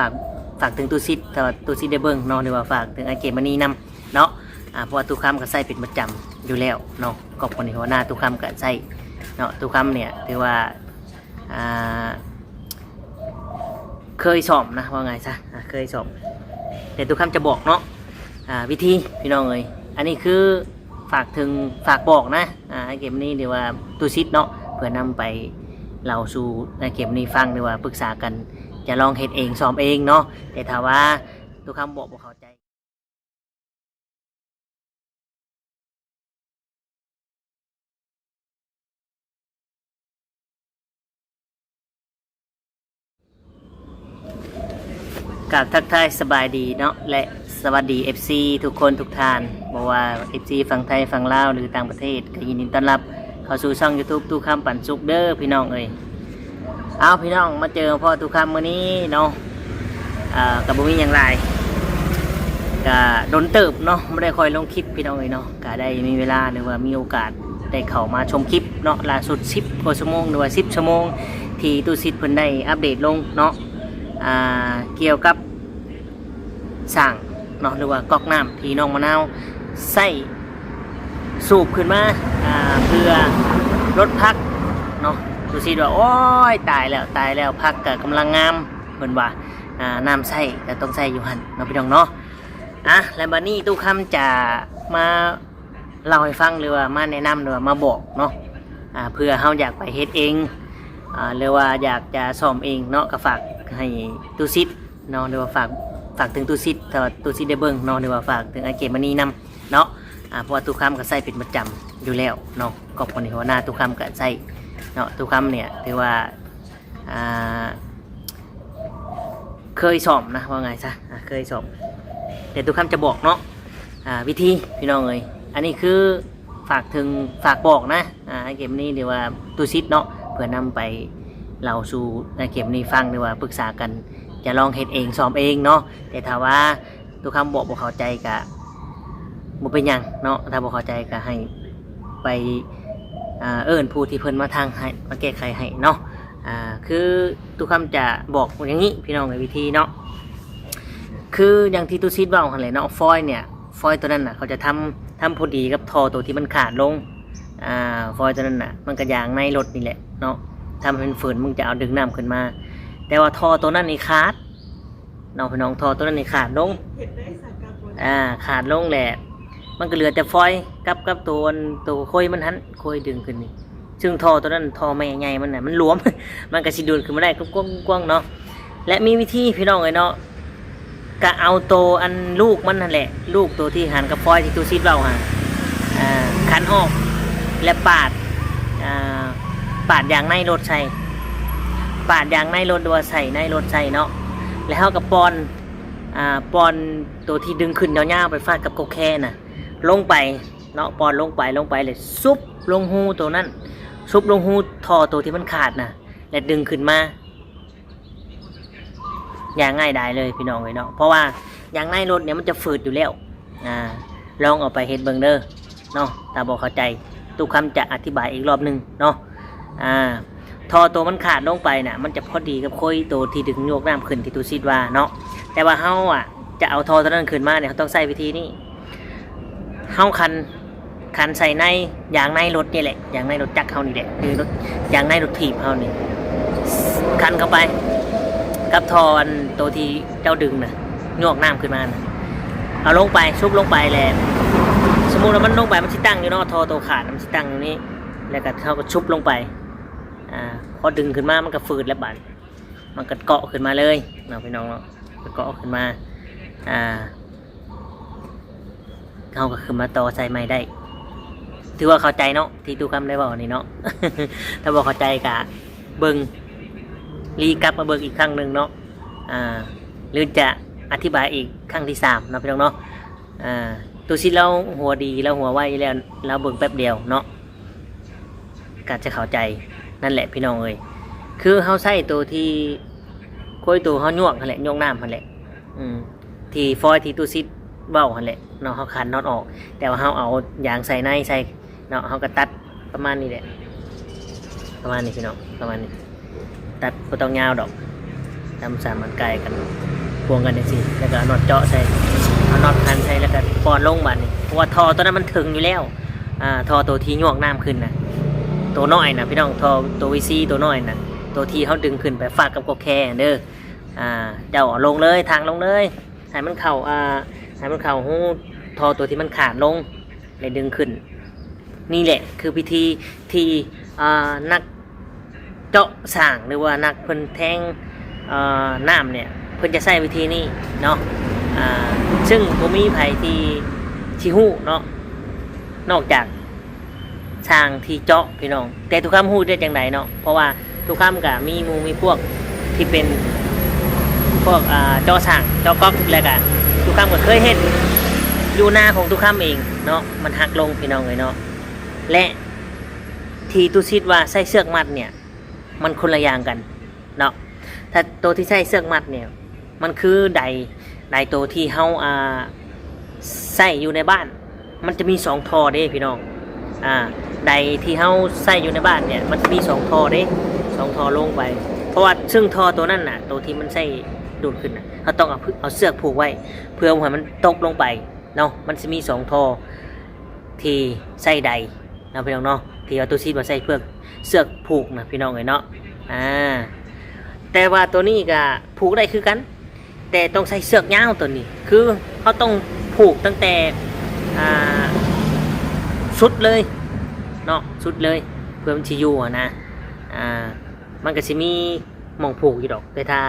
າກ ຝາກເຖິງຕູ້ສິດ ຖ້າວ່າຕູ້ສິດໄດ້ເບິ່ງເນາະ ຫຼືວ່າຝາກເຖິງອ້າຍເກມມະນີນຳເນາະ ອາ ເພາະວ່າຕູ້ຄຳກໍໃຊ້ເປັນປະຈຳຢູ່ແລ້ວເນາະ ຄອບຄົວນີ້ຫົວໜ້າຕູ້ຄຳກໍໃຊ້ເນາະ ຕູ້ຄຳນີ້ຖືວ່າ ອ່າ ເຄີຍສ້ອມນະ ເວົ້າງ່າຍຊະ ອ່າ ເຄີຍສ້ອມ ແຕ່ຕູ້ຄຳຈະບອກເນາະ ອ່າ ວິທີ ພີ່ນ້ອງເອີຍ ອັນນີ້ຄືຝາກເຖິງ ຝາກບອກນະ ອ່າ ອ້າຍເກມມະນີ ຫຼືວ່າຕູ້ສິດເນາະ ເພື່ອນຳໄປເລົ່າສູ່ອ້າຍເກມມະນີຟັງ ຫຼືວ່າປຶກສາກັນ ຈະລອງເຮັດເອງ ສ້ອມເອງເນາະ ແຕ່ຖ້າວ່າຕູ້ຄຳບອກບໍ່ເຂົ້າໃຈ ກາບທັກທາຍສະບາຍດີເນາະ ແລະ ສະຫວັດດີເອັຟຊີທຸກຄົນທຸກທ່ານ ບໍ່ວ່າເອັຟຊີຝັ່ງໄທຝັ່ງລາວ ຫຼືຕ່າງປະເທດ ກໍຍິນດີຕ້ອນຮັບເຂົ້າສູ່ຊ່ອງຢູທູບຕູ້ຄຳປັນສຸກເດີພີ່ນ້ອງເອີຍ. ເອົາ ພີ່ນ້ອງ ມາເຈີພໍຕູ້ຄຳມື້ນີ້ເນາະ ອ່າ ກໍບໍ່ມີຫຍັງຫຼາຍ ກໍດົນເຕີບເນາະ ບໍ່ໄດ້ຄ່ອຍລົງຄລິບພີ່ນ້ອງເອີຍເນາະ ກໍໄດ້ມີເວລາ ຫຼືວ່າມີໂອກາດໄດ້ເຂົ້າມາຊົມຄລິບເນາະ ລ່າສຸດສິບກວ່າຊົ່ວໂມງ ຫຼືວ່າສິບຊົ່ວໂມງ ທີ່ຕູ້ສິດເພິ່ນໄດ້ອັບເດດລົງເນາະ ອ່າ ກ່ຽວກັບ ສ້າງເນາະ ຫຼືວ່າກັອກນ້ຳທີ່ນ້ອງມະນາວໃຊ້ສູບຂຶ້ນມາ ອ່າ ເພື່ອລົດຜັກເນາະ ຕູ້ສິດວ່າ ໂອ້ຍ ຕາຍແລ້ວ ຕາຍແລ້ວ ຜັກກໍກຳລັງງາມ ເພິ່ນວ່າ ອ່າ ນ້ຳໃຊ້ກໍຕ້ອງໃຊ້ຢູ່ຫັ້ນເນາະ ພີ່ນ້ອງເນາະ ອ່າ ແລະ ບັດນີ້ຕູ້ຄຳຈະມາ ເລົ່າໃຫ້ຟັງ ຫຼືວ່າມາແນະນຳ ຫຼືວ່າມາບອກເນາະ ອ່າ ເພື່ອເຮົາຢາກໄປເຮັດເອງ ອ່າ ຫຼືວ່າຢາກຈະສ້ອມເອງເນາະ ກໍຝາກໃຫ້ຕູ້ສິດເນາະ ຫຼືວ່າຝາກ ຝາກເຖິງຕູ້ສິດ ຖ້າວ່າຕູ້ສິດໄດ້ເບິ່ງເນາະ ຫຼືວ່າຝາກເຖິງອ້າຍເກມມະນີນຳເນາະ ອ່າ ເພາະວ່າຕູ້ຄຳກໍໃຊ້ເປັນປະຈຳຢູ່ແລ້ວເນາະ ຄອບຄົວນີ້ຫົວໜ້າຕູ້ຄຳກໍໃຊ້ເນາະ ຕູ້ຄຳນີ້ຖືວ່າ ອ່າ ເຄີຍສ້ອມນະ ເວົ້າງ່າຍຊະ ອ່າ ເຄີຍສ້ອມ ແຕ່ຕູ້ຄຳຈະບອກເນາະ ອ່າ ວິທີ ພີ່ນ້ອງເອີຍ ອັນນີ້ຄືຝາກເຖິງ ຝາກບອກນະ ອ່າ ອ້າຍເກມມະນີ ຫຼືວ່າຕູ້ສິດເນາະ ເພື່ອນຳໄປເລົ່າສູ່ອ້າຍເກມມະນີຟັງ ຫຼືວ່າປຶກສາກັນ ຈະລອງເຮັດເອງ ສ້ອມເອງເນາະ ແຕ່ຖ້າວ່າຕູ້ຄຳບອກບໍ່ເຂົ້າໃຈກະ ບໍ່ເປັນຫຍັງເນາະ ຖ້າບໍ່ເຂົ້າໃຈກໍໃຫ້ໄປ ອ່າ ເອີ້ນຜູ້ທີ່ເພິ່ນມາທາງໃຫ້ ມາແກ້ໄຂໃຫ້ເນາະ ອ່າ ຄືຕູ້ຄຳຈະບອກຢ່າງນີ້ພີ່ນ້ອງເອີຍ ວິທີເນາະ ຄືຢ່າງທີ່ຕູ້ສິດເວົ້າຫັ້ນແຫຼະເນາະ ຟອຍເນຍ ຟອຍໂຕນັ້ນນະ ເຂົາຈະທຳ ທຳພໍດີກັບທໍ່ໂຕທີ່ມັນຂາດລົງ ອ່າ ຟອຍໂຕນັ້ນນະ ມັນກໍຢາງໃນລົດນີ້ແຫຼະເນາະ ທຳໃຫ້ມັນຝືນ ມັນຈະເອົາດຶງນ້ຳຂຶ້ນມາ ແຕ່ວ່າທໍ່ໂຕນັ້ນນີ້ຂາດ ເນາະ ພີ່ນ້ອງ ທໍ່ໂຕນັ້ນນີ້ຂາດລົງ ອ່າ ຂາດລົງແຫຼະ ມັນກໍເຫຼືອແຕ່ຟອຍກັບ ກັບໂຕອັນ ໂຕໂຄຍມັນຫັ້ນ ໂຄຍດຶງຂຶ້ນນີ້ ຊຶ່ງທໍ່ໂຕນັ້ນ ທໍ່ແມ່ໃຫຍ່ມັນນະ ມັນຫຼວມ ມັນກໍຊິດູດຂຶ້ນມາໄດ້ກວ້າງໆເນາະ ແລະ ມີວິທີ ພີ່ນ້ອງເອີຍເນາະ ກະເອົາໂຕອັນລູກມັນຫັ້ນແຫຼະ ລູກໂຕທີ່ຫັນກັບຟອຍທີ່ຕູ້ສິດເວົ້າຫັ້ນ ອ່າ ຂັນອອກ ແລະ ປາດ ອ່າ ປາດຢາງໃນລົດໃສ່ ປາດຢາງໃນລົດ ຫຼືວ່າໃສ່ໃນລົດໃສ່ເນາະ ແລ້ວເຮົາກໍປ່ອນ ອ່າ ປ່ອນໂຕທີ່ດຶງຂຶ້ນຍາວໆ ໄປຟາດກັບກົກແຄນະ ລົງໄປເນາະ ປ່ອນລົງໄປ ລົງໄປ ແລ້ວຊຸບລົງຮູໂຕນັ້ນ ຊຸບລົງຮູທໍ່ໂຕທີ່ມັນຂາດນະ ແລ້ວດຶງຂຶ້ນມາ ຢ່າງງ່າຍດາຍເລີຍພີ່ນ້ອງເອີຍເນາະ ເພາະວ່າຢາງໃນລົດນີ້ມັນຈະຝືດຢູ່ແລ້ວ ອ່າ ລອງເອົາໄປເຮັດເບິ່ງເດີເນາະ ຖ້າບໍ່ເຂົ້າໃຈ ຕູ້ຄຳຈະອະທິບາຍອີກລອບໜຶ່ງເນາະ ອ່າ ທໍ່ໂຕມັນຂາດລົງໄປນະ ມັນຈະພໍດີກັບໂຄຍໂຕທີ່ດຶງໂຍກນ້ຳຂຶ້ນທີ່ຕູ້ສິດວ່າເນາະ ແຕ່ວ່າເຮົາອະຈະເອົາທໍ່ໂຕນັ້ນຂຶ້ນມານີ້ ເຮົາຕ້ອງໃຊ້ວິທີນີ້ ເຮົາຂັນ ຂັນໃສ່ໃນຢາງໃນລົດນີ້ແຫຼະ ຢາງໃນລົດຈັກເຮົານີ້ແຫຼະ ຫຼືລົດ ຢາງໃນລົດຖີບເຮົານີ້ ຂັນເຂົ້າໄປກັບທໍ່ອັນໂຕທີ່ເຈົ້າດຶງນະ ໂຍກນ້ຳຂຶ້ນມານະ ເອົາລົງໄປ ຊຸບລົງໄປແຫຼະ ສົມມຸດວ່າມັນລົງໄປ ມັນຊິຕັ້ງຢູ່ເນາະ ທໍ່ໂຕຂາດມັນຊິຕັ້ງຢູ່ນີ້ ແລ້ວກໍເຮົາກໍຊຸບລົງໄປ ອ່າ ພໍດຶງຂຶ້ນມາມັນກໍຝືດແລ້ວບາດ ມັນກໍເກາະຂຶ້ນມາເລີຍເນາະ ພີ່ນ້ອງເນາະ ກໍເກາະຂຶ້ນມາ ອ່າ ເຮົາກໍຄືມາຕໍ່ໃສ່ໃໝ່ໄດ້ ຖືວ່າເຂົ້າໃຈເນາະ ທີ່ຕູ້ຄຳໄດ້ເວົ້ານີ້ເນາະ ຖ້າບໍ່ເຂົ້າໃຈກະເບິ່ງ ຣີກັບມາເບິ່ງອີກຄັ້ງໜຶ່ງເນາະ ອ່າ ຫຼືຈະອະທິບາຍອີກຄັ້ງທີສາມເນາະ ພີ່ນ້ອງເນາະ ອ່າ ຕູ້ສິດລາວຫົວດີ ລາວຫົວໄວຢູ່ແລ້ວ ລາວເບິ່ງແປັບດຽວເນາະ ກໍຈະເຂົ້າໃຈນັ້ນແຫຼະ ພີ່ນ້ອງເອີຍ ຄືເຮົາໃຊ້ໂຕທີ່ ໂຄຍໂຕເຮົາໂຍກຫັ້ນແຫຼະ ໂຍກນ້ຳຫັ້ນແຫຼະ ອືມ ທີ່ຟອຍທີ່ຕູ້ສິດເວົ້າຫັ້ນແຫຼະເນາະ ເຮົາຂັນນັອດອອກ ແຕ່ວ່າເຮົາເອົາຢາງໃສ່ໃນໃສ່ເນາະ ເຮົາກໍຕັດປະມານນີ້ແຫຼະ ປະມານນີ້ພີ່ນ້ອງ ປະມານນີ້ ຕັດບໍ່ຕ້ອງຍາວດອກ ທຳສາມອັນໃກ້ກັນ ພວງກັນຈັ່ງຊີ້ ແລ້ວກໍເອົານັອດເຈາະໃສ່ ເອົານັອດພັນໃສ່ ແລ້ວກໍປ່ອນລົງບາດນີ້ ເພາະວ່າທໍ່ຕົວນັ້ນມັນເຖິງຢູ່ແລ້ວ. ອ່າ ທໍ່ຕົວທີ່ຍວກນ້ຳຂຶ້ນນະ ຕົວນ້ອຍນະພີ່ນ້ອງ ທໍ່ຕົວວີຊີຕົວນ້ອຍນະ ຕົວທີ່ເຮົາດຶງຂຶ້ນໄປຟາດກັບກົກແຄຫັ້ນເດີ. ອ່າ ເຈົ້າເອົາລົງເລີຍ ຖາງລົງເລີຍ ໃຫ້ມັນເຂົ້າ ອ່າ ໃຫ້ມັນເຂົ້າຮູທໍ່ຕົວທີ່ມັນຂາດລົງ ແລະດຶງຂຶ້ນ. ນີ້ແຫຼະຄືວິທີທີ່ ອ່າ ນັກເຈາະສ້າງ ຫຼືວ່ານັກເພິ່ນແທງ ອ່າ ນ້ຳເນີ້ຍ ເພິ່ນຈະໃຊ້ວິທີນີ້ເນາະ. ອ່າ ເຊິ່ງບໍ່ມີໃຜທີ່ ທີ່ຮູ້ເນາະ ນອກຈາກຊ່າງທີ່ເຈາະພີ່ນ້ອງ. ແຕ່ຕຸຄຳຮູ້ໄດ້ຈັ່ງໃດເນາະ ເພາະວ່າຕຸຄຳກະມີໝູ່ມີພວກທີ່ເປັນພວກ ອ່າ ເຈາະສ້າງ ເຈາະກັອກ ແລ້ວກະຕຸຄຳກໍເຄີຍເຮັດຢູ່ນາຂອງຕຸຄຳເອງເນາະ ມັນຫັກລົງພີ່ນ້ອງເອີຍເນາະ. ແລະທີ່ຕຸສິດວ່າໃຊ້ເຊືອກມັດເນີ້ຍ ມັນຄົນລະຢ່າງກັນເນາະ. ຖ້າໂຕທີ່ໃຊ້ເຊືອກມັດເນີ້ຍ ມັນຄືໄດ ໄດໂຕທີ່ເຮົາ ອ່າ ໃຊ້ຢູ່ໃນບ້ານ ມັນຈະມີສອງທໍ່ເດ້ພີ່ນ້ອງ. ອ່າ ໄດທີ່ເຮົາໃຊ້ຢູ່ໃນບ້ານເນີ້ຍ ມັນຈະມີສອງທໍ່ເດ້ ສອງທໍ່ລົງໄປ ເພາະວ່າເຊິ່ງທໍ່ໂຕນັ້ນນະ ໂຕທີ່ມັນໃຊ້ດູດຂຶ້ນນະ ເຮົາຕ້ອງເອົາ ເອົາເຊືອກຜູກໄວ້ ເພື່ອບໍ່ໃຫ້ມັນຕົກລົງໄປເນາະ. ມັນຊິມີສອງທໍ່ ທີ່ໃຊ້ໄດເນາະພີ່ນ້ອງເນາະ ທີ່ວ່າຕຸສິດວ່າໃຊ້ເຊືອກ ເຊືອກຜູກນະພີ່ນ້ອງເອີຍເນາະ. ອ່າ ແຕ່ວ່າໂຕນີ້ກະຜູກໄດ້ຄືກັນ ແຕ່ຕ້ອງໃຊ້ເຊືອກຍາວໂຕນີ້ ຄືເຮົາຕ້ອງຜູກຕັ້ງແຕ່ ອ່າ ສຸດເລີຍເນາະ ສຸດເລີຍ ເພື່ອມັນຊິຢູ່ຫັ້ນນະ. ອ່າ ມັນກະຊິມີໝ່ອງຜູກຢູ່ດອກ ແຕ່ຖ້າ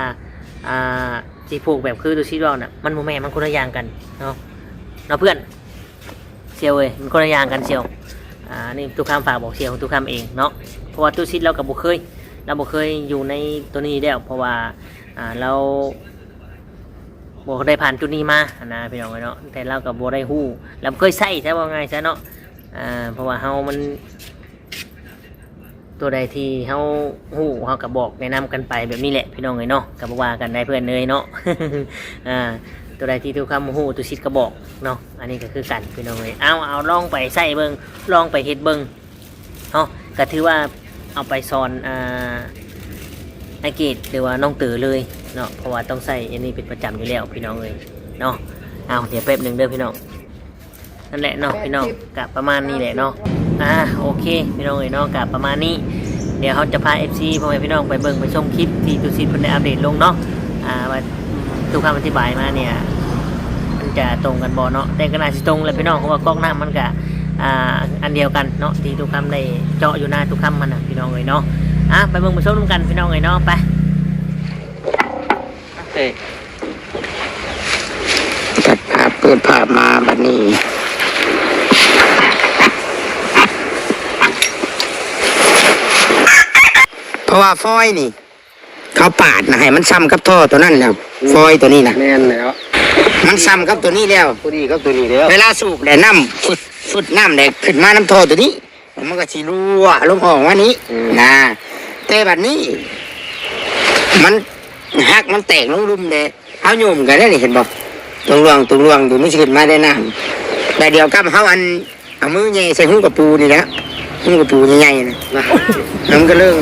ອ່າ ຊິຜູກແບບຄືຕຸສິດເວົ້ານະ ມັນບໍ່ແມ່ນ ມັນຄົນລະຢ່າງກັນເນາະ ເນາະເພື່ອນ. ສ່ຽວເອີຍ ມັນຄົນລະຢ່າງກັນສ່ຽວ. ອ່າ ນີ້ຕຸຄຳຝາກບອກສ່ຽວຂອງຕຸຄຳເອງເນາະ ເພາະວ່າຕຸສິດລາວກໍບໍ່ເຄີຍ ລາວບໍ່ເຄີຍຢູ່ໃນໂຕນີ້ຢູ່ແລ້ວ ເພາະວ່າ ອ່າ ລາວບໍ່ໄດ້ຜ່ານຈຸດນີ້ມາຫັ້ນນະພີ່ນ້ອງເອີຍເນາະ. ແຕ່ລາວກໍບໍ່ໄດ້ຮູ້ ລາວບໍ່ເຄີຍໃຊ້ຊະ ເວົ້າງ່າຍຊະເນາະ. ອ່າ ເພາະວ່າເຮົາມັນ ຕົວໃດທີ່ເຮົາຮູ້ ເຮົາກໍບອກແນະນຳກັນໄປແບບນີ້ແຫຼະພີ່ນ້ອງເອີຍເນາະ ກໍບໍ່ວ່າກັນໄດ໋ເພື່ອນເອີຍເນາະ. ອ່າ ຕົວໃດທີ່ຕຸຄຳຮູ້ ຕຸສິດກໍບອກເນາະ ອັນນີ້ກໍຄືກັນພີ່ນ້ອງເອີຍ. ເອົາ ເອົາລອງໄປໃຊ້ເບິ່ງ ລອງໄປເຮັດເບິ່ງເນາະ ກໍຖືວ່າເອົາໄປສອນ ອ່າ ອ້າຍເກດ ຫຼືວ່ານ້ອງເຕີເລີຍເນາະ ເພາະວ່າຕ້ອງໃຊ້ອັນນີ້ເປັນປະຈຳຢູ່ແລ້ວພີ່ນ້ອງເອີຍເນາະ. ເອົາ ດຽວແປັບໜຶ່ງເດີພີ່ນ້ອງ. ນັ້ນແຫຼະເນາະພີ່ນ້ອງ ກະປະມານນີ້ແຫຼະເນາະ. ອ່າ ໂອເຄພີ່ນ້ອງເອີຍເນາະ ກະປະມານນີ້ ດຽວເຮົາຈະພາເອັຟຊີພໍ່ແມ່ພີ່ນ້ອງໄປເບິ່ງໄປຊົມຄລິບທີ່ຕຸສິດເພິ່ນໄດ້ອັບເດດລົງເນາະ ອ່າ ວ່າ ອືມ ຕຸຄຳອະທິບາຍມາເນີ້ຍ ມັນຈະຕົງກັນບໍ່ເນາະ. ແຕ່ກໍໜ້າຊິຕົງແຫຼະພີ່ນ້ອງ ເພາະວ່າກັອກນ້ຳມັນກະ ອ່າ ອັນດຽວກັນເນາະ ທີ່ຕຸຄຳໄດ້ເຈາະຢູ່ນາຕຸຄຳຫັ້ນນະພີ່ນ້ອງເອີຍເນາະ. ອ່າ ໄປເບິ່ງໄປຊົມນຳກັນພີ່ນ້ອງເອີຍເນາະ ໄປ. ເອີ ຕັດພາບ ເປີດພາບມາບັດນີ້ ເພາະວ່າຟອຍນີ້ ເຂົາປາດນະ ໃຫ້ມັນຊ່ຳກັບທໍ່ຕົວນັ້ນແລ້ວ ອືມ ຟອຍຕົວນີ້ນະ ແມ່ນແລ້ວ ມັນຊ່ຳກັບຕົວນີ້ແລ້ວ ພໍດີກັບຕົວນີ້ແລ້ວ ເວລາສູບແລ້ວນ້ຳຟຶດໆ ນ້ຳແລ້ວຂຶ້ນມານຳທໍ່ຕົວນີ້ ມັນກໍຊິຮົ່ວລົງອອກມານີ້ ອືມ ນະ. ແຕ່ບັດນີ້ ມັນຫັກ ມັນແຕກລົງລຸ່ມແລ້ວ ເຮົາໂຍມກໍໄດ້ນີ້ ເຫັນບໍ່? ຕົງຫຼວງ ຕົງຫຼວງຢູ່ ມັນຊິຂຶ້ນມາໄດ້ນ້ຳ ແລ້ວດຽວກັບເຮົາອັນ ເອົາມືແຫຍ່ໃສ່ຮູກະປູນີ້ແຫຼະ ຮູກະປູໃຫຍ່ໆນະ ມັນກໍເລີງ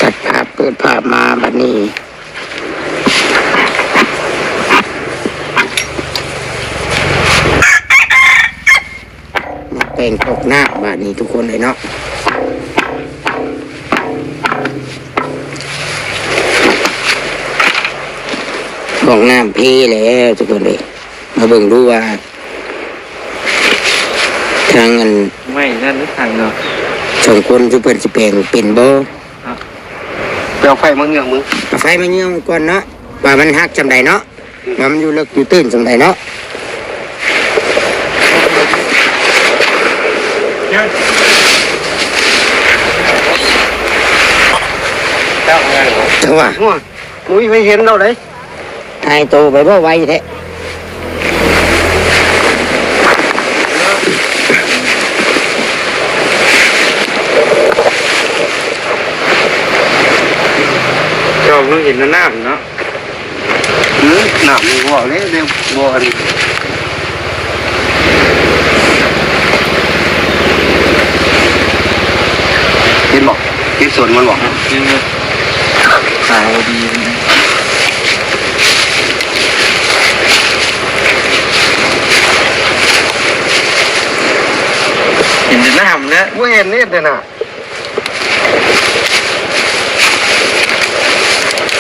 ຕັດພາບ ເປີດພາບມາບັດນີ້ ແປງກອກນ້ຳບາດນີ້ທຸກຄົນເອີຍເນາະ ກອກນ້ຳເພແລ້ວທຸກຄົນເອີຍ ມາເບິ່ງດູວ່າ ທາງອັນ ໄມ້ນັ້ນຫຼືທາງເນາະ ສອງຄົນ ຄືເພິ່ນຊິແປງເປັນບໍ່? ເນາະ ໄປເອົາໄຟມາເງືອກເບິ່ງ ເອົາໄຟມາເງືອກເບິ່ງກ່ອນເນາະ ວ່າມັນຫັກສ່ຳໃດເນາະ ວ່າມັນຢູ່ເລິກຢູ່ຕື້ນສ່ຳໃດເນາະ ເຈົ້າວ່າ ໂອ້ຍ ບໍ່ມີໃຜເຫັນເຮົາເດ້ ຫາຍໂຕໄປບໍ່ໄວແທ້ ເຈົ້າເພິ່ງເຫັນແຕ່ນ້ຳເນາະ ເອີ ນ້ຳມັນບໍ່ເດ້ ແຕ່ບໍ່ອັນ ເຫັນບໍ່? ເຫັນສວນມັນບໍ່? ເຫັນຢູ່. ເຫັນນີ້ເດ້ນະ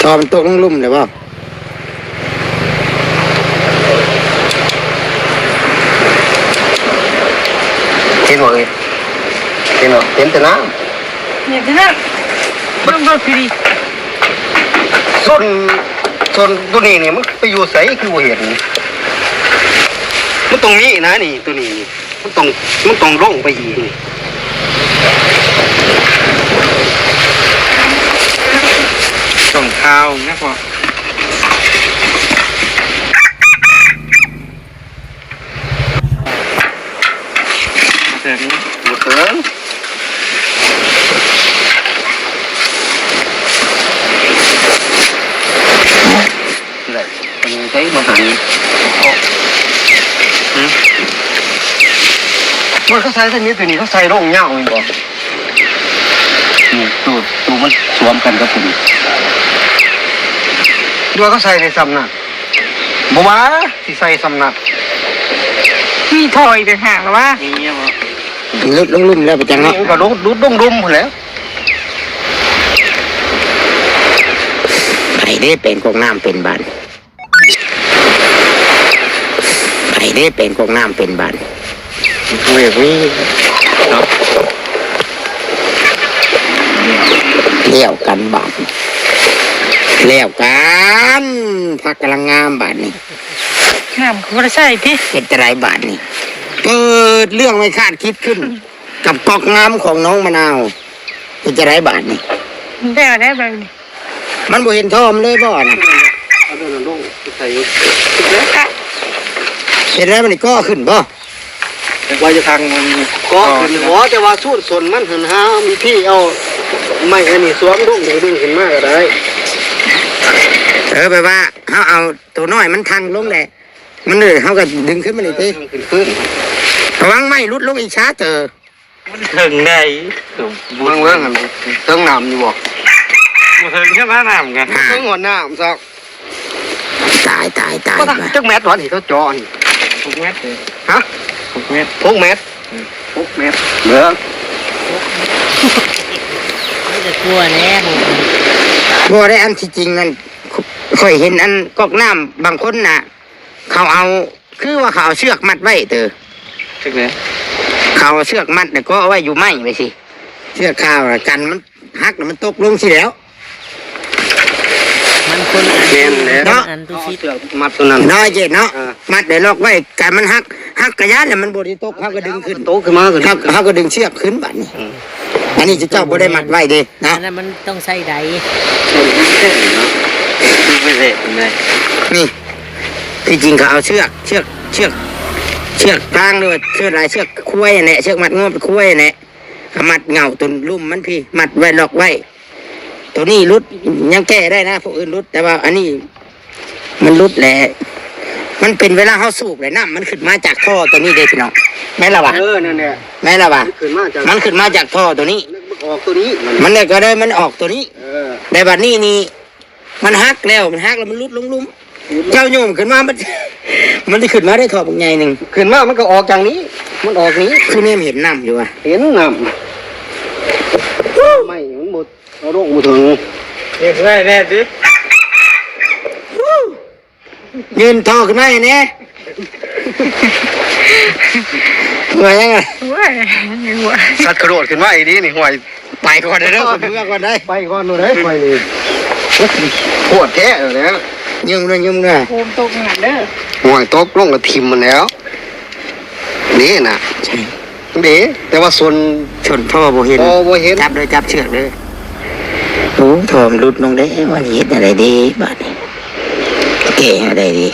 ທ່ອມັນຕົກລົງລຸ່ມແລ້ວບໍ່? ເຫັນບໍ່ເອີຍ? ເຫັນບໍ່? ເຫັນແຕ່ນ້ຳ. ເຫັນແຕ່ນ້ຳ. ເບິ່ງ ເບິ່ງຄືດີ. ສົ້ນ ສົ້ນໂຕນີ້ນີ້ ມັນໄປຢູ່ໃສຄືບໍ່ເຫັນ? ມັນຕ້ອງມີນະນີ້ ໂຕນີ້ນີ້. ມັນຕ້ອງ ມັນຕ້ອງລົງໄປອີກ. ຕ້ອງຂ່າວນະພໍ່. ແບບນີ້ ບໍ່ເຖິງ. ໄດ້ ອັນນີ້ໃຊ້ບໍ່ທັນ. ໂອ້ ຫຶ ມັນເຂົາໃສ່ແຕ່ນີ້ ໂຕນີ້ເຂົາໃສ່ລົງຍາວແມ່ນບໍ່? ນີ້ ໂຕ ໂຕມັນສວມກັນກັບໂຕນີ້ ຫຼືວ່າເຂົາໃສ່ໄດ້ສ່ຳນັ້ນ? ບໍ່ວ່າຊິໃສ່ສ່ຳນັ້ນ. ມີຖ້ອອີກຕ່າງຫາກລະວະ? ມີຫຍັງວະ? ຫຼຸດລົງລຸ່ມແລ້ວໄປຈັງເນາະ. ນີ້ມັນກໍຫຼຸດ ຫຼຸດລົງລຸ່ມພຸ້ນແຫຼະ. ໄປເດ້ ແປງກອກນ້ຳເປັນບາດ ໄປເດ້ ແປງກອກນ້ຳເປັນບາດ. ໂອ້ຍ ເນາະ ແລ້ວກັນບາດ ແລ້ວກັນ ຜັກກຳລັງງາມບາດນີ້. ນ້ຳຄືບໍ່ໄດ້ໃສ່ຕິ ເຮັດຈັ່ງໃດບາດນີ້? ເກີດເລື່ອງໄມ່ຄາດຄິດຂຶ້ນ ກັບກອກນ້ຳຂອງນ້ອງມະນາວ. ເຮັດຈັ່ງໃດບາດນີ້? ແລ້ວແລ້ວບາດນີ້ ມັນບໍ່ເຫັນທ່ອມັນເລີຍບໍ່ນະ? ເອົາໂດນລົງໃສ່ຢູ່. ເຮັດແລ້ວມັນກໍຂຶ້ນບໍ່? ວ່າຈະທາງມັນກໍຂຶ້ນບໍ່? ແຕ່ວ່າສູດສົນມັນຫັ້ນ ຫາວິທີເອົາໄມ້ອັນນີ້ສວມລົງ ດຶງຂຶ້ນມາກໍໄດ້. ເອີ ແບບວ່າເຮົາເອົາໂຕນ້ອຍມັນທັງລົງແຫຼະ ມັນເລີຍ ເຮົາກໍດຶງຂຶ້ນມານີ້ຕິ. ເອີ ດຶງຂຶ້ນ ລະວັງໄມ້ຫຼຸດລົງອີກຊ້າເຕີ. ມັນເຖິງໃດ? ເບິ່ງ ເບິ່ງຫັ້ນ ເຖິງນ້ຳຢູ່ບໍ່? ບໍ່ເຖິງຊະນະ ນ້ຳກະ ອ່າ ເຖິງຮອດນ້ຳຊະ. ຕາຍ ຕາຍ ຕາຍ ບໍ່ທັນ ວ່າ ຈັກແມັດວະນີ້ ເຂົາເຈາະນີ້? ຫົກແມັດເດ້. ຮະ? ຫົກແມັດ. ຫົກແມັດ. ຫົກແມັດ ເບິ່ງ ມີແຕ່ກົວແຫຼະ. ບໍ່ໄດ້ ອັນທີ່ຈິງນັ້ນ ຂ້ອຍເຫັນອັນກອກນ້ຳບາງຄົນນະ ເຂົາເອົາ ຄືວ່າເຂົາເອົາເຊືອກມັດໄວ້ເຕີ. ເຊືອກໃດ? ເຂົາເອົາເຊືອກມັດ ແລ້ວກໍເອົາໄວ້ຢູ່ໄມ້ໄວ້ຊີ້ ເຊືອກຂາວນະ ກັນມັນຫັກ ແລ້ວມັນຕົກລົງຊີ້ແຫຼ້ວ. ມັນຄົນລະອັນ ແມ່ນແຫຼະ ເນາະ ອັນຕຸຊິດ ເອົາເຊືອກມັດຕົວນັ້ນ ນ້ອຍເຈດເນາະ. ເອີ ມັດໄດ້ລັອກໄວ້ ກັນມັນຫັກ ຫັກກະຢ້ານແລ້ວມັນບໍ່ໄດ້ຕົກ ເຮົາກໍດຶງຂຶ້ນ ຕົກຂຶ້ນມາ ເຮົາ ເຮົາກໍດຶງເຊືອກຂຶ້ນບາດນີ້. ອືມ ອັນນີ້ເຈົ້າບໍ່ໄດ້ມັດໄວ້ເດ້ເນາະ ອັນນັ້ນມັນຕ້ອງໃສ່ໄດ. ໃສ່ໄດເນາະ ຄືໄປເສດໄດ. ນີ້ ທີ່ຈິງເຂົາເອົາເຊືອກ ເຊືອກ ເຊືອກ ເຊືອກຟາງ ຫຼືວ່າເຊືອກລາຍ ເຊືອກຄວາຍຫັ້ນແຫຼະ ເຊືອກມັດງົວເປັນຄວາຍຫັ້ນແຫຼະ ເອົາມັດເຫງົ້າຕົວລຸ່ມມັນພີ້ ມັດໄວ້ ລັອກໄວ້. ໂຕນີ້ຫຼຸດ ຍັງແກ້ໄດ້ນະ ພວກອື່ນຫຼຸດ ແຕ່ວ່າອັນນີ້ມັນຫຼຸດແຫຼະ. ມັນເປັນເວລາເຮົາສູບແຫຼະ ນ້ຳມັນຂຶ້ນມາຈາກທໍ່ໂຕນີ້ເດ້ພີ່ນ້ອງ ແມ່ນລະຫວາ? ເອີ ນັ້ນແຫຼະ ແມ່ນລະຫວາ? ມັນຂຶ້ນມາຈາກ ມັນຂຶ້ນມາຈາກທໍ່ໂຕນີ້ ມັນອອກໂຕນີ້ ມັນ ມັນກໍໄດ້ ມັນອອກໂຕນີ້. ເອີ ແຕ່ບັດນີ້ນີ້ ມັນຫັກແລ້ວ ມັນຫັກແລ້ວມັນຫຼຸດລົງລຸ່ມ. ເຈົ້າໂຍມຂຶ້ນມາ ມັນ ມັນຊິຂຶ້ນມາໄດ້ທໍ່ບັກໃຫຍ່ໜຶ່ງ ຂຶ້ນມາມັນກໍອອກຈັ່ງນີ້ ມັນອອກນີ້. ຄືແນມເຫັນນ້ຳຢູ່ຫວາ? ເຫັນນ້ຳ ໄມ້ມັນບໍ່ ເອົາລົງບໍ່ເຖິງ. ເຮັດໄວ້ແນ່ຕິ ຍື່ນທໍ່ຂຶ້ນມາໃຫ້ແນ່. ເມື່ອຍຍັງ ໂອ້ຍ ຍັງວ່າ ສັດກະໂດດຂຶ້ນມາອີ່ຫຼີນີ້ ຫ້ວຍ. ໄປກ່ອນເດີ ເມືອກ່ອນເດີ ໄປກ່ອນໂລດເດີ ຂ້ອຍນີ້ ໂຫດແທ້ແລ້ວ. ຍືມເດີ ຍືມເດີ ໂຄມຕົກຫັ້ນເດີ ຫ້ວຍ ຕົກລົງກໍຖິ້ມມັນແລ້ວ. ນີ້ນະ ໃຊ່ ເດ້ ແຕ່ວ່າຊົນ ຊົນທໍ່ບໍ່ເຫັນ ບໍ່ ບໍ່ເຫັນ ຈັບເດີ ຈັບເຊືອກເດີ. ໂອ້ ທໍ່ມັນຫຼຸດລົງເດ້ ວ່າຊິເຮັດແນວໃດເດ້ບາດນີ້ ແກ້ແນວໃດເດ້.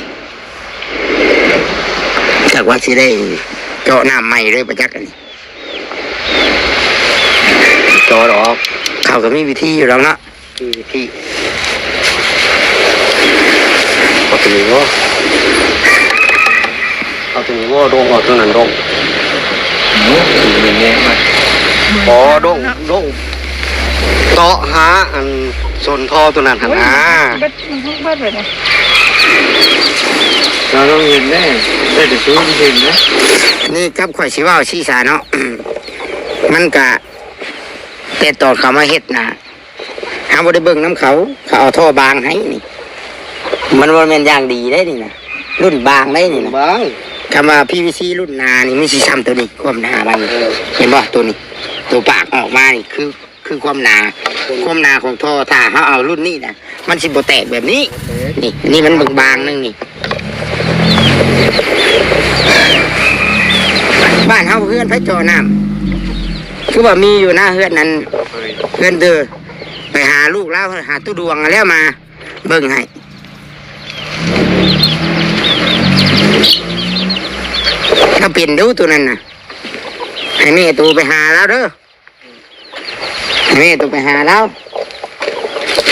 ຈັກວ່າຊິໄດ້ເຈາະນ້ຳໃໝ່ເລີຍບໍ່ຈັກອັນນີ້ ເຈາະດອກ ເຂົາກໍມີວິທີຢູ່ດອກເນາະ. ມີວິທີ ເອົາຕົວນີ້ບໍ່ ເອົາຕົວນີ້ບໍ່ ດົງ ເອົາຕົວນັ້ນດົງ. ໂອ້ ເປັນແນວ ອໍ ດົງ ດົງ ເຈາະຫາອັນ ສົ້ນທໍ່ຕົວນັ້ນຫັ້ນນາ. ເບິດ ເບິດເບິດເບິດເລີຍ ເຮົາຕ້ອງເຫັນເດ້ ໄດ້ແຕ່ສູນເຫັນນະ. ນີ້ກັບຂ້ອຍຊິເວົ້າຊີ້ສາເນາະ ມັນກະ ແຕ່ຕອນເຂົາມາເຮັດນະ ເຮົາບໍ່ໄດ້ເບິ່ງນຳເຂົາ ເຂົາເອົາທໍ່ບາງໃຫ້ນີ້ ມັນບໍ່ແມ່ນຢ່າງດີເດ້ນີ້ນະ ລຸ້ນບາງເດ້ນີ້ນະ ບາງ ຄຳວ່າ ພີວີຊີ ລຸ້ນໜານີ້ ມັນຊິຊ່ຳໂຕນີ້ ຄວາມໜາມັນ ເອີ ເຫັນບໍ່? ໂຕນີ້ ໂຕປາກອອກມານີ້ ຄື ຄືຄວາມໜາ ຄວາມໜາຂອງທໍ່ ຖ້າເຮົາເອົາລຸ້ນນີ້ນະ ມັນຊິບໍ່ແຕກແບບນີ້ ນີ້ ນີ້ມັນບາງໆໜຶ່ງນີ້ ບ້ານເຮົາເຮືອນໃຜເຈາະນ້ຳ ຄືວ່າມີຢູ່ນະ ເຮືອນນັ້ນ ເຮືອນເດີ ໄປຫາລູກລາວ ຫາຕູ້ດວງຫັ້ນແຫຼະມາເບິ່ງໃຫ້ ລາວເປັນຢູ່ໂຕນັ້ນນະ ໃຫ້ແມ່ໂຕໄປຫາລາວເດີ. ແມ່ຕ້ອງໄປຫາລາວ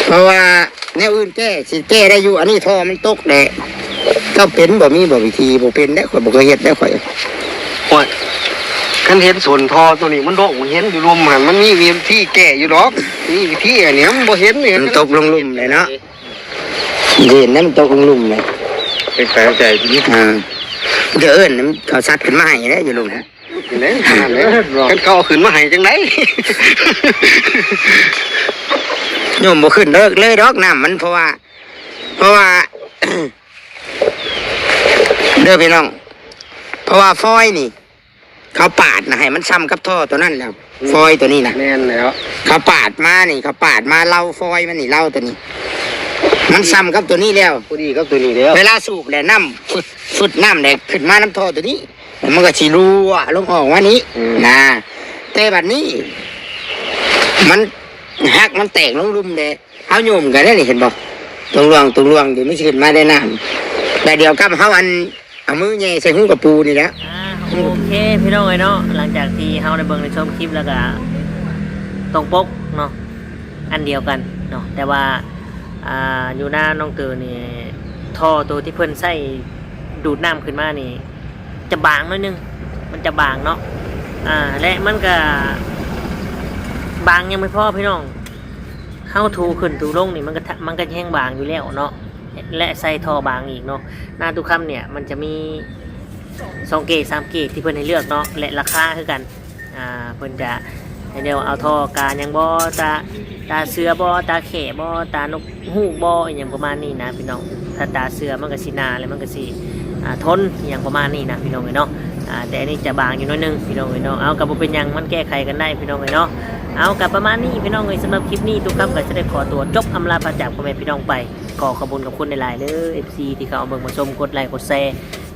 ເພາະວ່າແນວອື່ນແກ້ ຊິແກ້ໄດ້ຢູ່ ອັນນີ້ທໍ່ມັນຕົກແຫຼະ ເຈົ້າເປັນບໍ່? ມີບໍ່ວິທີ? ບໍ່ເປັນເດ້ ຂ້ອຍບໍ່ເຄີຍເຮັດເດ້ຂ້ອຍ. ໂອ້ຍ ຄັນເຫັນສົ້ນທໍ່ໂຕນີ້ມັນໂດກ ເຫັນຢູ່ລຸ່ມຫັ້ນ ມັນມີວິທີແກ້ຢູ່ດອກ ມີວິທີ ອັນນີ້ມັນບໍ່ເຫັນນີ້ ມັນຕົກລົງລຸ່ມເລີຍເນາະ ເຫັນແລ້ວມັນຕົກລົງລຸ່ມເລີຍ ເປັນໄປເຂົ້າໃຈທີນີ້ ອ່າ ຈະເອີ້ນເຂົາຊັດຂຶ້ນມາໃຫ້ແຫຼະຢູ່ລຸ່ມ. ແຫຼະ ນັ້ນແຫຼະ ຄັນເຂົາເອົາຂຶ້ນມາໃຫ້ຈັ່ງໃດ ໂຍມບໍ່ຂຶ້ນເລີກເລີຍດອກນ້ຳມັນ ເພາະວ່າ ເພາະວ່າ ເດີພີ່ນ້ອງ ເພາະວ່າຟອຍນີ້ ເຂົາປາດນະ ໃຫ້ມັນຊ່ຳກັບທໍ່ໂຕນັ້ນແລ້ວ ອືມ ຟອຍໂຕນີ້ນະ ແມ່ນແລ້ວ ເຂົາປາດມານີ້ ເຂົາປາດມາເລົາຟອຍມັນນີ້ ເລົາໂຕນີ້ ມັນຊ່ຳກັບໂຕນີ້ແລ້ວ ພໍດີກັບໂຕນີ້ແລ້ວ ເວລາສູບແລ້ວນ້ຳຟຶດ ຟຶດ ນ້ຳແຫຼະຂຶ້ນມານຳທໍ່ໂຕນີ້ ມັນກໍຊິຮົ່ວລົງອອກມານີ້ ອືມ ນະ ແຕ່ບັດນີ້ ມັນຫັກ ມັນແຕກລົງລຸ່ມເດ້ ເຮົາໂຍມກໍໄດ້ນີ້ ເຫັນບໍ່? ຕົງຫຼວງ ຕົງຫຼວງຢູ່ ມັນຊິຂຶ້ນມາໄດ້ນ້ຳ ແລ້ວດຽວກັບເຮົາອັນ ເອົາມືແຫຍ່ໃສ່ຮູກະປູນີ້ແຫຼະ. ອ່າ ໂອເຄ ພີ່ນ້ອງເອີຍເນາະ ຫຼັງຈາກທີ່ເຮົາໄດ້ເບິ່ງໄດ້ຊົມຄລິບແລ້ວກໍຕົງປົກເນາະ ອັນດຽວກັນເນາະ ແຕ່ວ່າ ອ່າ ຢູ່ນານ້ອງເຕີນີ້ ທໍ່ໂຕທີ່ເພິ່ນໃຊ້ດູດນ້ຳຂຶ້ນມານີ້ ຈະບາງໜ້ອຍໜຶ່ງ ມັນຈະບາງເນາະ ອ່າ ແລະ ມັນກະບາງຍັງບໍ່ພໍພີ່ນ້ອງ ເຮົາຖູຂຶ້ນຖູລົງນີ້ ມັນກະ ມັນກະແຮງບາງຢູ່ແລ້ວເນາະ ແລະ ໃສ່ທໍ່ບາງອີກເນາະ. ນາຕຸຄຳເນີ້ຍ ມັນຈະມີສອງເກດ ສາມເກດທີ່ເພິ່ນໃຫ້ເລືອກເນາະ ແລະ ລາຄາຄືກັນ. ອ່າ ເພິ່ນຈະໃຫ້ແນວເອົາທໍ່ກາຫຍັງບໍ່ ຕາ ຕາເສືອບໍ່ ຕາແຂ້ບໍ່ ຕານົກ ຮູ້ບໍ່ ອີ່ຫຍັງປະມານນີ້ນະພີ່ນ້ອງ. ຖ້າຕາເສືອມັນກະຊິໜາ ແລ້ວມັນກະຊິ ອ່າ ທົນ ອີ່ຫຍັງປະມານນີ້ນະພີ່ນ້ອງເອີຍເນາະ. ອ່າ ແຕ່ອັນນີ້ຈະບາງຢູ່ໜ້ອຍໜຶ່ງພີ່ນ້ອງເອີຍເນາະ. ເອົາ ກະບໍ່ເປັນຫຍັງ ມັນແກ້ໄຂກັນໄດ້ພີ່ນ້ອງເອີຍເນາະ. ເອົາ ກະປະມານນີ້ພີ່ນ້ອງເອີຍ. ສຳລັບຄລິບນີ້ ຕຸຄຳກະຈະໄດ້ຂໍຕົວຈົບອຳລາພາຈາກພໍ່ແມ່ພີ່ນ້ອງໄປ. ຂໍຂອບຄຸນຂອບຄຸນຫຼາຍໆເດີ ເອັຟຊີ ທີ່ເຂົ້າມາເບິ່ງມາຊົມ ກົດໄລ ກົດແຊ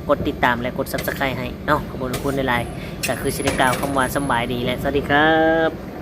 ກົດຕິດຕາມ ແລະ ກົດ Subscribe ໃຫ້ເນາະ. ຂອບຄຸນຂອບຄຸນຫຼາຍໆ. ກະຄືຊິໄດ້ກ່າວຄຳວ່າສຳບາຍດີ ແລະ ສະຫວັດດີຄັບ.